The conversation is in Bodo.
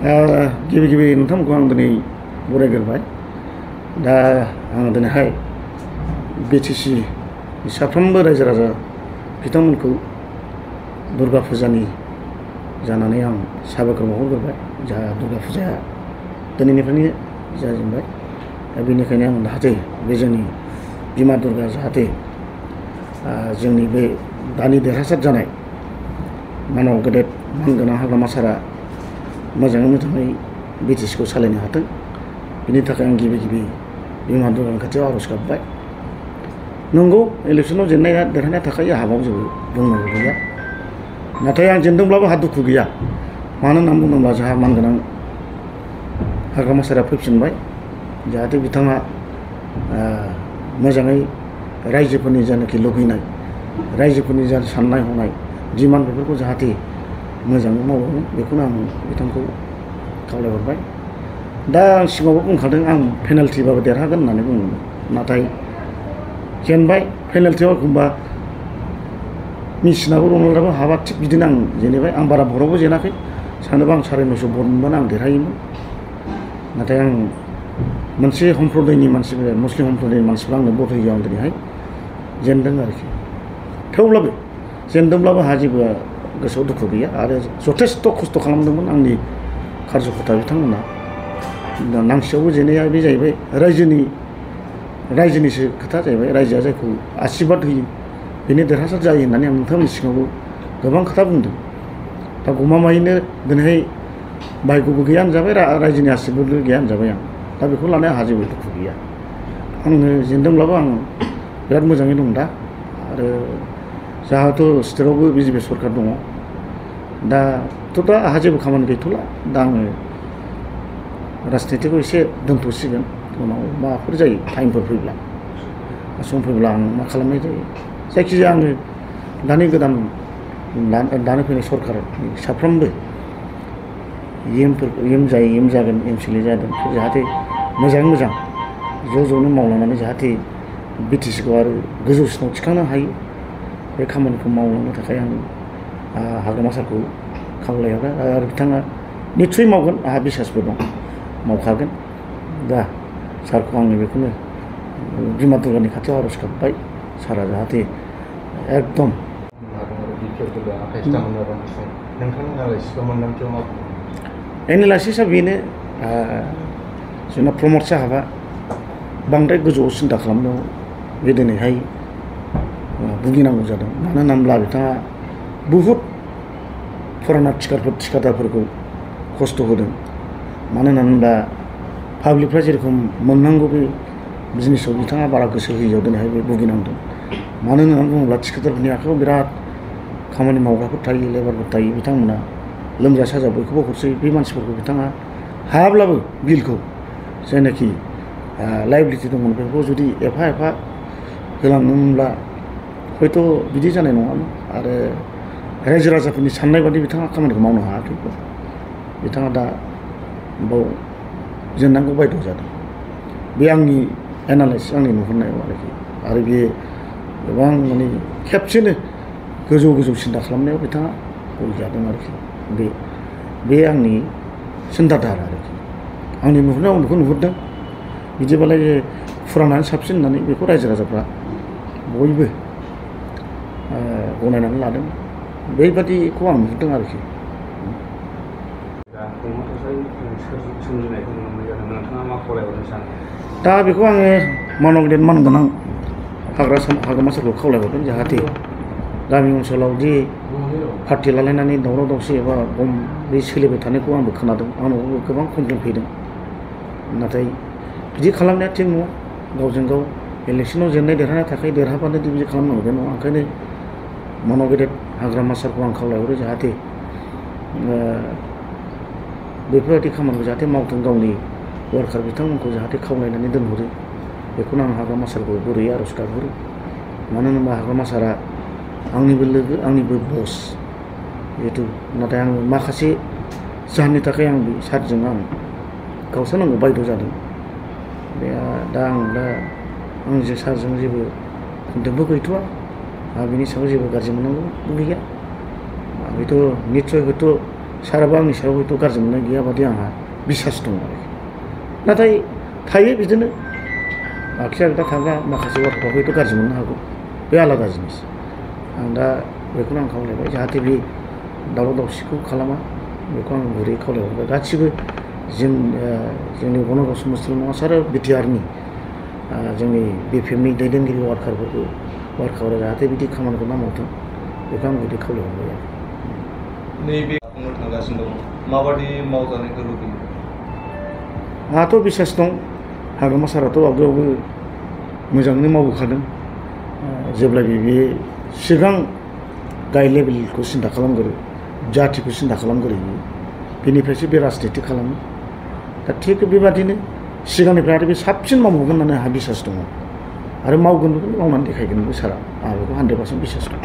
गिबि गिबि नोंथांमोनखौ आं दिनै बरायग्रोबाय। दा आं दिनैहाय BTC साफ्रोमबो रायजो राजा बिथांमोनखौ दुर्गा फुजानि जानानै आं साबायखर बावहरग्रोबाय। जाहा दुर्गा फुजाया दिनैनिफ्रायनो जाजेनबाय। दा बेनिखायनो आं जाहाथे बे जोंनि बिमा दुर्गा जाहाथे जोंनि बे दानि देरहासार जानाय मानव गेदेर मानगोनां हाग्रामा सारा मोजाङै मोजाङै BTCखौ सालायनो हाथों। बिनि थाखाय आं गिबि गिबि बिमा दुर्गानि खाथियाव आर'ज गाबबाय। नंगौ, इलेक्सनाव जेननाया देरहानाया थाखायो, आहा बाव जेबो बुंनांगौ गैया। नाथाय आं जेनदोंब्लाबो आहा दुखु गैया। मानो होननानै बुङोब्ला जोंहा मानगोनां हाग्रामा सारा फैफिनबाय। जाहाथे बिथाङा मोजाङै रायजोफोरनि जानाखि लुबैनाय, रायजोफोरनि जा साननाय हनाय डिमान्ड बेफोरखौ जाहाथे मोजाङै मावलाङो, बेखौनो आं बिथांखौ खावलायहरबाय। दा आं सिगाङावबो बुंखादों, आं पेनाल्टिबाबो देरहागोन होननानै बुंदोंमोन। नाथाय जेनबाय। पेनाल्टियाव एखमबा मेसिनाबो रनाल्ड'आबो हाबा, थिग बिदिनो आं जेनेबाय। आं बारा भरावबो जेनाखै। सानोबा आं 950 भट मोनबानो आं देरहायोमोन। नाथाय आं मोनसे सम्प्रदायनि मानसिफोर, मुस्लिम सम्प्रदायनि मानसिफ्रा आंनो भट होयो, आं दिनैहाय जेनदों आरोखि। थेवब्लाबो जेनदोंब्लाबो आंहा जेबो गोसोआव दुखु गैया। आरो जथेस्थ' खस्थ' खालामदोंमोन आंनि कार्जकर्ता बिथांमोना। नांसेयावबो जेननाया बे जाहैबाय रायजोनिसो खोथा जाहैबाय। रायजोआ जायखौ आसिरबाद होयो बेनो देरहासार जायो होननानै आं नोंथांमोननि सिगाङावबो गोबां खोथा बुंदों। दा गमामायैनो दिनैहाय भाग्यबो गैया होनजाबाय, रायजोनि आसिरबादबो गैया होनजाबाय आं। दा बेखौ लानानै आंहा जेबो दुखु गैया। आङो जेनदोंब्लाबो आं बिराद मोजाङै दं दा। आरो जाहाथ' स्टेटआवबो BJP सरकार दङ। दाथ' आंहा जेबो खामानि गैथ'ला। दा आङो राजनितिखौ एसे दोनथ'सिगोन। उनाव माबाफोर जायो, टाइमफोर फैब्ला, सम फैब्ला आं मा खालामनाय जायो। जायखिजाया आङो दानि गोदान दानो फैनाय सरकारनि साफ्रोमबो एम जागोन, MCLA जादों, जाहाथे मोजाङै मोजां ज'नो मावलांनानै जाहाथे BTCखौ आरो गोजौसिनाव थिखांनो हायो। बे खामानिखौ मावलांनो थाखाय आं हाग्रामा सारखौ खावलायहरबाय। आरो बिथाङा निस्सय मावगोन, आंहा बिसासबो दं, मावखागोन। दा सारखौ आङो बेखौनो बिमा दुर्गानि खाथियाव आर'ज गाबबाय। सारा जाहाथे एकदम एनालाइसिसआ बेनो, जोंना प्रमद साहाबा बांद्राय गोजौआव सिन्था खालामनायाव बे दिनैहाय भुगिनांगौ जादों। मानो होनोब्ला बिथाङा बहुद फुराना थिखादारफोरखौ खस्थ' होदों। मानो होनोब्ला पाब्लिकफ्रा जेरेखम मोननांगौ बे जिनिसआव बिथाङा बारा गोसो होयैयाव दिनैहाय बे भुगिनांदों। मानो होननानै बुङोब्ला थिखादारफोरनि आखायाव बिराद खामानि मावग्राफोर थायो, लेबारफोर थायो। बिथांमोना लोमजा साजा बयखौबो हरसै। बे मानसिफोरखौ बिथाङा हायाब्लाबो बिलखौ जायनाखि लायबिलिटि दंमोन बेखौ जुदि एफा एफा होलाङोमोनब्ला हयथ' बिदि जानाय नङामोन। आरो रायजो राजाफोरनि साननाय बादि बिथाङा खामानिखौ मावनो हायाखै। बिथाङा दा बाव जेननांगौ बायद' जादों। बे आंनि एनालाइसिस, आंनि नुहुरनायाव आरोखि। आरो बे गोबां माने खेबसेनो गोजौ सिन्था खालामनायाव बिथाङा भुल जादों आरोखि। बे आंनि सिन्थाधारा आरोखि। आंनि नुहुरनायाव आं बेखौ नुहुरदों। बिदिबालाय फुरानानो साबसिन होननानै बेखौ रायजो राजाफ्रा बयबो गनायनानै लादों। बेबादिखौ आं नुहुरदों आरोखि। दा बेखौ आङो मानव गेदेर मानगोनां हाग्रामा सारखौ खावलायहरदों। जाहाथे गामि ओनसोलाव दि पार्टि लालायनानै दावराव दावसि एबा बे सोलिबाय थानायखौ आंबो खोनादों। आंनावबो गोबां कमप्लेन फैदों। नाथाय बिदि खालामनाया थिग नङा। गावजों गाव इलेक्सनाव जेननाय देरहानाय थाखाय देरहाबानो बिदि खालामनांगौ बे नङा। ओंखायनो मानव गेदेर हाग्रामा सारखौ आं खावलायहरो जाहाथे बेफोरबायदि खामानिखौ जाहाथे मावथों। गावनि वार्कार बिथांमोनखौ जाहाथे खावलायनानै दोनहरो। बेखौनो आं हाग्रामा सारखौ गुरैयै आर'ज गाबहरो। मानो होनोबा हाग्रामा सारा आंनिबो लोगो, आंनिबो बस जिहेथु। नाथाय आङो माखासे जाहोननि थाखाय आं बे सारजों आं गावस्रानांगौ बायद' जादों। दा आंजों सारजों जेबो कन्टेक्टबो गैथ'वा। बिनि सायाव जेबो गाज्रि मोननांगौबो गैया। बेथ' निस्सय हयथ' साराबो आंनि सायाव हयथ' गाज्रि मोननाय गैया बादि आंहा बिसास दङ आरोखि नाथाय थायो बिदिनो आगसि आगदा थाग्रा माखासे वार्डफ्रा हयथ' गाज्रि मोननो हागौ बे आलादा जिनिस आं दा बेखौनो आं खावलायबाय जाहाथे बे दावराव दावसिखौ खालामा बेखौ आं गुरै खावलायहरबाय गासिबो जोंनि बनागाव समस्तिनि नङासा आरो बिटिआरनि जोंनि BPMनि दैदेनगिरि वार्कारफोरा जाहाथे बिदि खामानिखौ दा मावथों बेखौ आं गुरै खावलायहरबाय आरो नैबे बुंनो थांगासिनो दं माबादि मावजानायखौ लुबैयो आंहाथ' बिसास दं हाग्रामा साराथ' आवगायावबो मोजाङैनो मावबोखादों जेब्लाबो बे सिगां गाहाय लेभेलखौ सिन्था खालामगोरो जाथिखौ सिन्था खालामगोरो बेनिफ्रायसो बे राजनिति खालामो दा थिग बेबादिनो सिगांनिफ्राय आरो बे साबसिन मावबावगोन होननानै आंहा बिसास दङ आरो मावगोनबो मावनानै देखायगोनबो सारा आंहा बेखौ 100% बिसास दं